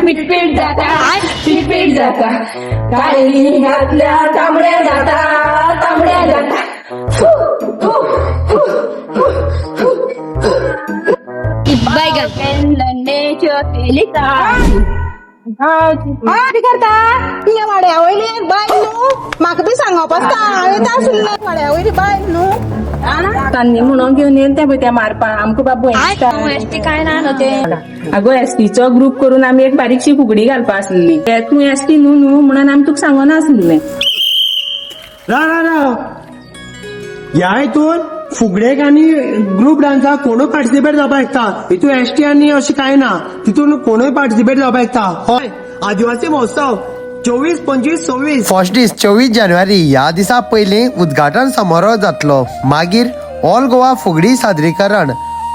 पिटपीट जाता, पिटपीट जाता. काळी घातल्या तांबड्या जाता, तांबड्या जाता. फू, फू, फू, फू, फू. बैगन. कितें करता तुज्या वाड्या वयली एक बायल न्हू, म्हाका बी सांगप आसता. हांवें आसलें वाड्या वयली बायल न्हू. तांणी म्हणून घेवन येयले ते पळय त्या मारपा आमकां बाबू. एसटी काय ना न्हू ते. अगो, एसटीचो ग्रुप करून आमी एक बारीकशी फुगडी घालपा आसली. ते तूं एसटी न्हू न्हू म्हणून आमी तुका सांगना आसलें. रा रा रा, ह्या हितून फुगडेक आनी ग्रुप डान्साक कोणूय पार्टिसिपेट जावपाक शकता. हितून एसटी आनी अशें कांय ना. तितून कोणूय पार्टिसिपेट जावपाक शकता. हय, आदिवासी महोत्सव 24, 25, 26. फर्स्ट दीस 24 जानेवारी. ह्या दिसा पयलीं उद्घाटन समारोह जातलो, मागीर ऑल गोवा फुगडी सादरीकरण,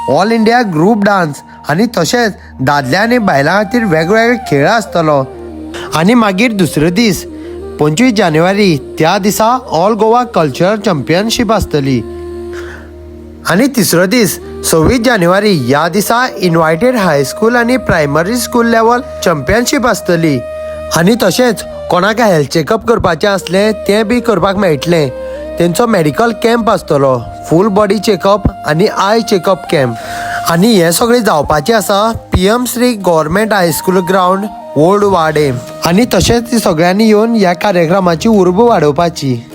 ऑल इंडिया ग्रुप डान्स आनी तशेंच दादल्या आनी बायलां खातीर वेगवेगळे खेळ आसतलो. आनी मागीर दुसरो दीस 25 जानेवारी, त्या दिसा ऑल गोवा कल्चरल चॅम्पियनशीप आसतली. आनी तिसरो दीस 26 जानेवारी, ह्या दिसा इनवायटेड हायस्कूल आनी प्रायमरी स्कूल लेवल चॅम्पियनशीप आसतली. आनी तशेंच कोणाक हेल्थ चेकअप करपाचें आसलें, तें बी करपाक मेळटलें. तेंचो मेडिकल कॅम्प आसतलो, फूल बॉडी चेकअप आनी I checkup camp. आनी हें सगळें जावपाचें आसा PM Shri government high school ground, old वाडे. आनी तशेंच सगळ्यांनी येवन ह्या कार्यक्रमाची उर्बा वाडोवपाची.